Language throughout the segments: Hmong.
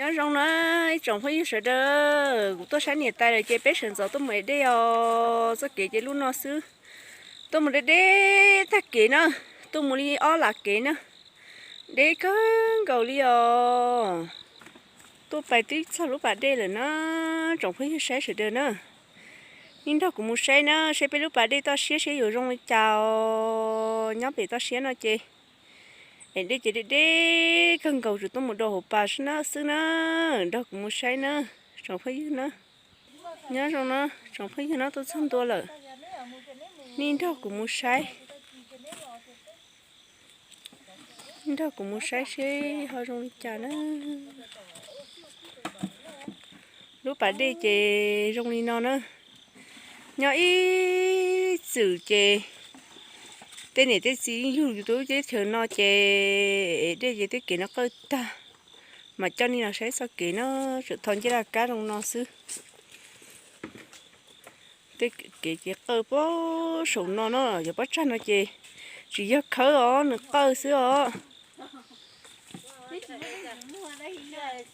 Nyob zoo na ib tsoom phooj ywg sawv daws, kuv tuaj saib niam tais lawm ces peb sawv ntxov tuaj mus ev dej os. Txoj kev ces lub no xwb, tuaj mus deb deb tag kev na, tuaj mus li ob las kev na, deb kawg nkaus li os. Tuaj pais twb txog lub pas dej lawm na, tsoom phooj ywg saib sawv daws na. Nej nrog kuv mus saib na, saib peb lub pas dej toj siab seb yuav zoo li cas os. Nyob pem toj siab no ces es dej ces deb deb kawg nkaus, tsuas tuaj mus dua hauv pas xwb na, xwb na. Nrog kuv mus saib na, tsoom phooj ywg na. Nyob zoo na, tsoom phooj ywg na, tuaj txog ntua lawm. Nej nrog kuv mus saib, nrog kuv mus saib seb ho zoo li cas na. Lub pas dej ces zoo li no na. Nyob ib txwm ces tej niam tej txiv yug yus tub teb chaws no ces dej ces tej kev no qawj tag, mas coj nej los saib txoj kev na, tseem tho ncej laj kab zoo no xwb. Tej kev ces qawj pob saum no na, yog pob tsag no ces tsis yog khawb os, nws qawj xwb os.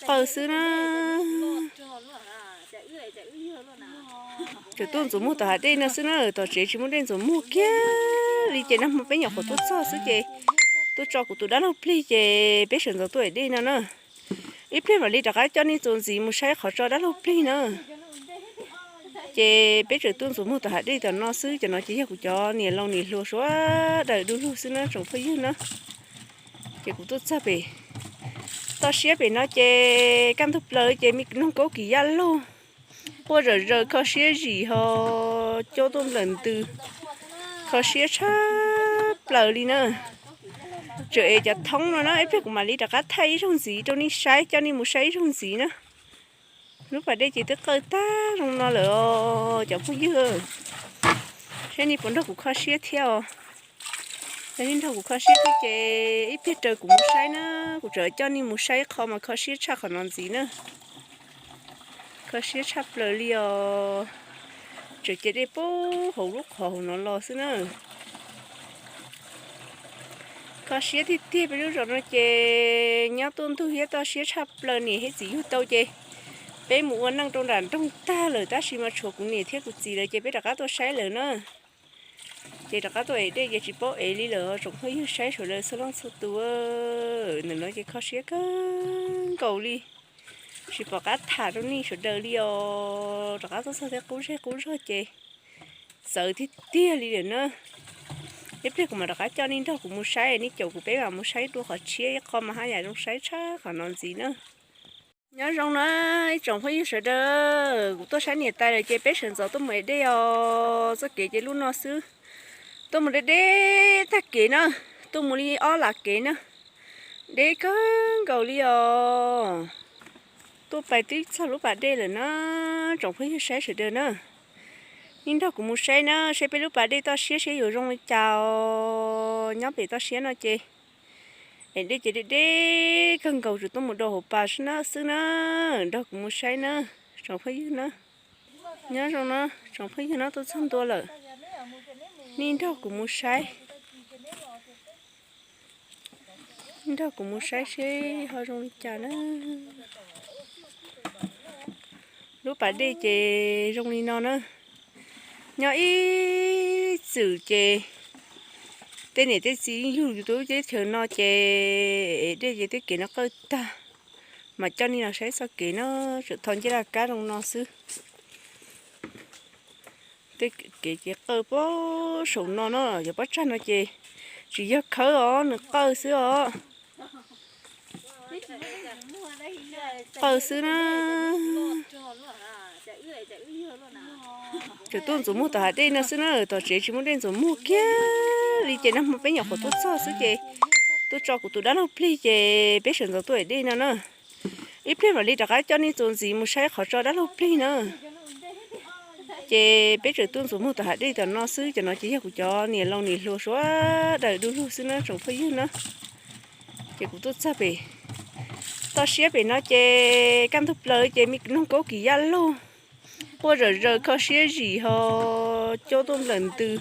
Qawj xwb na. Tseem tuaj ntxuav muag tom hav dej no xwb na, tom tsev tsis muaj dej ntxuav muag kiag li ces nag hmo peb nyuam qhuav tuaj txog xwb ces tuaj tso kuv tus dab laug plig ces peb sawv ntxov tuaj ev dej no na. Ib pliag mam li rov qab coj nej txuas ntxiv mus saib qhov tso dab laug plig na. Ces peb tseem tuaj ntxuav muag tom hav dej tom no xwb, cov no ces yog kuv cov niam laus niam hluas sawv daws du lug xwb na tsoom phooj ywg na. Ces kuv tuaj txog pem toj siab pem no ces kaj ntug plaws ces me noog kaub kis yaj laug quaj zom zaws kho siab zim ho cua tuaj nplawm ntws, kho siab tshaj plaws li na. Tseem ev cov thoob no na, ib pliag kuv mam li rov qab thaij ib zaug ntxiv rau nej saib, coj nej mus saib ib zaug ntxiv na. Lub pas dej ces twb qawj tag zoo no lawm os cov phooj ywg. Saib nej puas nrog kuv kho siab thiab os. Yog nej nrog kuv kho siab thiab ces ib pliag raws kuv mus saib na, kuv tseem coj nej mus saib ib qho mas kho siab tshaj qhov no ntxiv na. Kho siab tshaj plaws li os. Tseem cia dej pub hauv lub qhov hauv no los xwb na. Kho siab tiag tiag, peb lub zos no ces nyob tuaj ntug thiab toj siab tshaj plaws, niam thiab txiv yug tau ces peb mus ua neej rau nram nroog tag lawm, tab sis mas tshuav kuv niam thiab kuv txiv lawm ces peb rov qab tuaj saib lawm na. Ces rov qab tuaj ev dej ces tsis paub ev li lawm, tsoom phooj ywg saib sawv daws txhua leej txhua tus. Ntawm no ces kho siab kawg nkaus li, tsis pom qab tham rau nej sawv daws li os. Rov qab tuaj txog tej qub zej qub zog ces txawv tiag tiag li lawm na. Ib pliag kuv mam rov qab coj nej nrog kuv mus saib, nej caum kuv peb mam mus saib dua qhov tshiab, ib qho mas haj yam zoo saib tshaj qhov no ntxiv na. Nyob zoo na ib tsoom phooj ywg sawv daws, kuv tuaj saib niam tais lawm ces peb sawv ntxov tuaj mus ev dej os. Txoj kev ces lub no xwb, tuaj mus deb deb tag kev na, tuaj mus li ob las kev na, deb kawg nkaus li os. Tuaj pais twb txog lub pas dej lawm na, tsoom phooj ywg saib sawv daws na. Nej nrog kuv mus saib na, saib peb lub pas dej toj siab seb yuav zoo li cas os. Nyob pem toj siab no ces es dej ces deb deb kawg nkaus, tsuas tuaj mus dua hauv pas xwb na, xwb na. Nrog kuv mus saib na, tsoom phooj ywg na. Nyob zoo na tsoom phooj ywg na, tuaj txog ntua lawm. Nej nrog kuv mus saib, nrog kuv mus saib seb ho zoo li cas na. Lub pas dej ces zoo li no na. Nyob ib txwm ces tej niam tej txiv yug yus tub teb chaws no ces dej ces tej kev no qawj tag, mas coj nej los saib txoj kev na, tseem tho ncej laj kab zoo no xwb. Tej kev ces qawj pob saum no na, yog pob tsag no ces tsis yog khawb os, nws qawj xwb os. Qawj xwb na. Tseem tuaj ntxuav muag tom hav dej no xwb na, tom tsev tsis muaj dej ntxuav muag kiag li ces nag hmo peb nyuam qhuav tuaj txog xwb ces tuaj tso kuv tus dab laug plig ces peb sawv ntxov tuaj ev dej no na. Ib pliag mam li rov qab coj nej txuas ntxiv mus saib qhov tso dab laug plig na. Ces peb tseem tuaj ntxuav muag tom hav dej tom no xwb, cov no ces yog kuv cov niam laus niam hluas sawv daws du lug xwb na tsoom phooj ywg na. Ces kuv tuaj txog pem toj siab pem no ces kaj ntug plaws ces me noog kaub kis yaj laug quaj zom zaws kho siab zim ho cua tuaj nplawm ntws,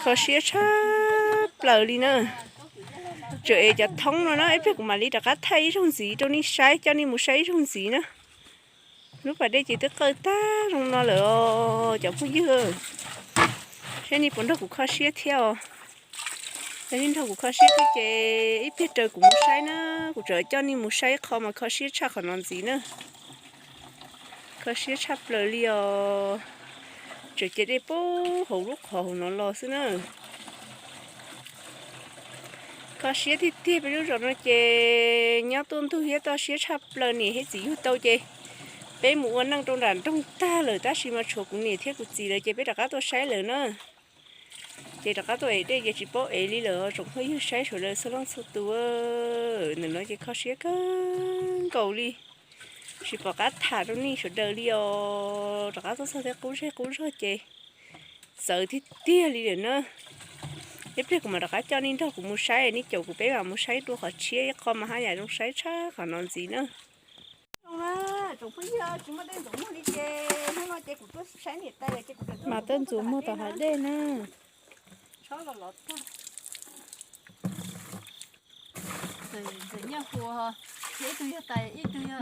kho siab tshaj plaws li na. Tseem ev cov thoob no na, ib pliag kuv mam li rov qab thaij ib zaug ntxiv rau nej saib, coj nej mus saib ib zaug ntxiv na. Lub pas dej ces twb qawj tag zoo no lawm os cov phooj ywg. Saib nej puas nrog kuv kho siab thiab os. Yog nej nrog kuv kho siab thiab ces ib pliag raws kuv mus saib na, kuv tseem coj nej mus saib ib qho mas kho siab tshaj qhov no ntxiv na. Kho siab tshaj plaws li os. Tseem cia dej pub hauv lub qhov hauv no los xwb na. Kho siab tiag tiag, peb lub zos no ces nyob tuaj ntug thiab toj siab tshaj plaws, niam thiab txiv yug tau ces peb mus ua neej rau nram nroog tag lawm, tab sis mas tshuav kuv niam thiab kuv txiv lawv ces peb rov qab tuaj saib lawm na. Ces rov qab tuaj ev dej ces tsis paub ev li lawm, tsoom phooj ywg saib sawv daws txhua leej txhua tus. Ntawm no ces kho siab kawg nkaus li, tsis pom qab tham rau nej sawv daws li os. Rov qab tuaj txog thiab qub zej qub zog ces txawv tiag tiag li lawm na. Ib pliag kuv mam rov qab coj nej nrog kuv mus saib, nej caum kuv peb mam mus saib dua qhov tshiab ib qho mas haj yam zoo saib tshaj qhov no ntxiv na. Mas tuaj ntxuav muag tom hav dej na.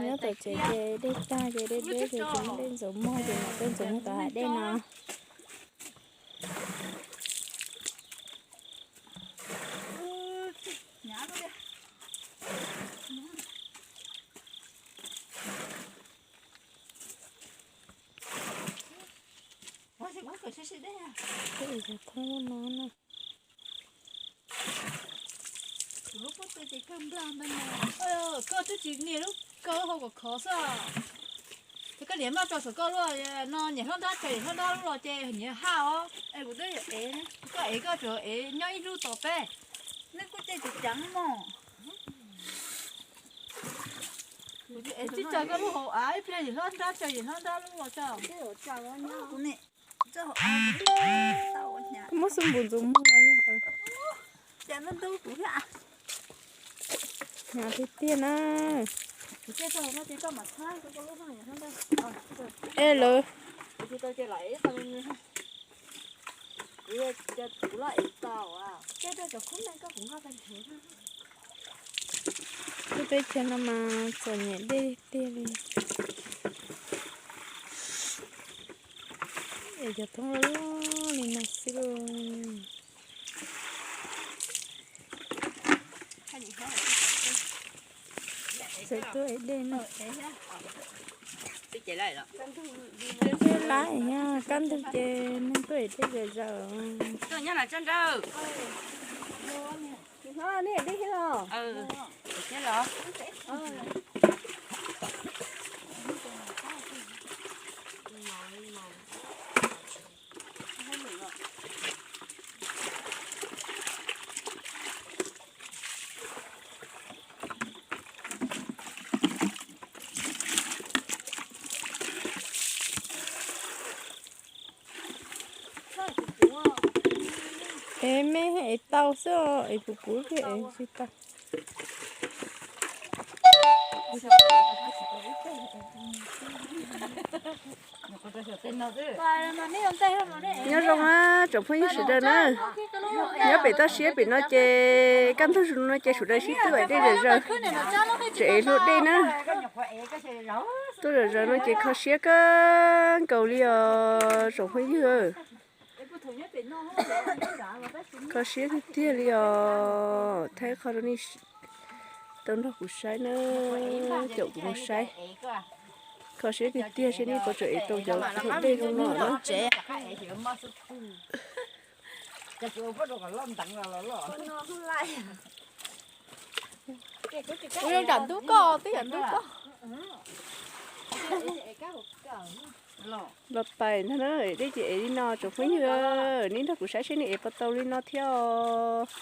Nyob tom tsev ces dej tag ces deb deb ces tsis muaj dej ntxuav muag ces mam tuaj ntxuav muag tom hav dej no. Koj twb tsis nias lub kaw hau kom khov xwb. Ces koj niam maj tso saum koj lub no, niam hlob nrab tso niam hlob nrab lub los ces niam haj os. Koj ev koj tsuas ev nyob ib lub tos peb. Neb kuj cem tsis ceev mog. Kuv tsis ev tsis tso koj lub hauv av, ib pliag niam hlob nrab tso niam hlob nrab lub los tso. Muab xub npus ntxuav muag los yog. Hnyav tiag tiag na. Ej lawv. Lub teb chaws no mas txom nyem dej tiag li. Es cov thoob loj li no xwb lauj. Txawm tuaj ev dej no. Lab, kaj ntug ces neeg tuaj ev dej zom zaws. Ev me ev tau xwb os, ev puv puv thiaj ev tsis tau. Nyob zoo tsoom phooj ywg sawv daws na. Nyob pem toj siab pem no ces kaj ntug no ces sawv daws sib tw ev dej zom zaws, tseem ev hlua dej na. Tuaj zom zaws no ces kho siab kawg nkaus li os tsoom phooj ywg. Kho siab tiag tiag li os, thaij qho rau nej tau nrog kuv saib na, caum kuv mus saib. Kho siab tiag tiag seb nej puas tseem ev tau cov hlua dej zoo no na. Kuv zoo nram ntub koj twb yam ntub koj. Los pais ntag na, dej ces ev li no tsoom phooj ywg, nej nrog kuv saib seb nej ev puas tau li no thiab os.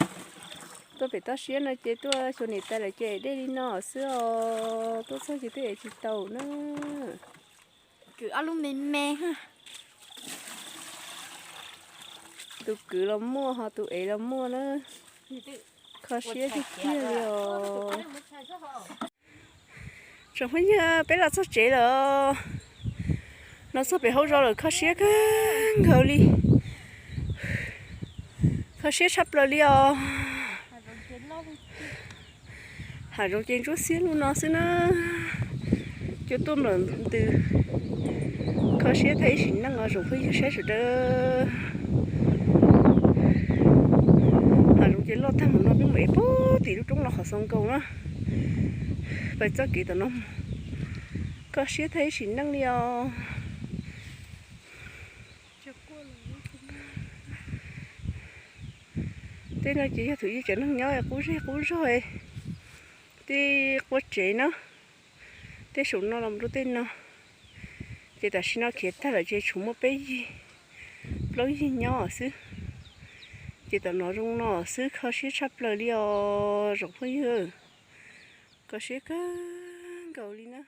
Tuaj pem toj siab no ces tuaj xyuas niam tais lawv ces ev dej li no xwb os, tuaj txog ces twb ev tsis tau na. Kwv ob lub me me. Tus kwv los muaj ho tus ev los muaj na. Kho siab tiag tiag li os. Tsoom phooj ywg, peb los txog tsev lawm. Los txog pem hauv zos lawm, kho siab kawg nkaus li. Kho siab tshaj plaws li os. Hav zoov ces ntsuab xiab lub no xwb na. Cua tuaj nplawm ntws, kho siab tag ib sim neej os tsoom phooj ywg sawv daws. Hav zoov ces loj tag mus no peb mus ev pem tim lub roob los qhov xoo nkaus na. Pais txoj kev tom no mus, kho siab tag ib sim neej li os. Tej no ces yog thaum ub cov neeg nyob qub zej qub zog, tej quaj tsev na, tej saum no los rau tej no. Ces tam sim no khiav tag lawm ces tshuav muaj peb yig plaub yig nyob xwb. Ces tom no zoo no xwb, kho siab tshaj plaws li os tsoom phooj ywg, kho siab kawg nkaus li na.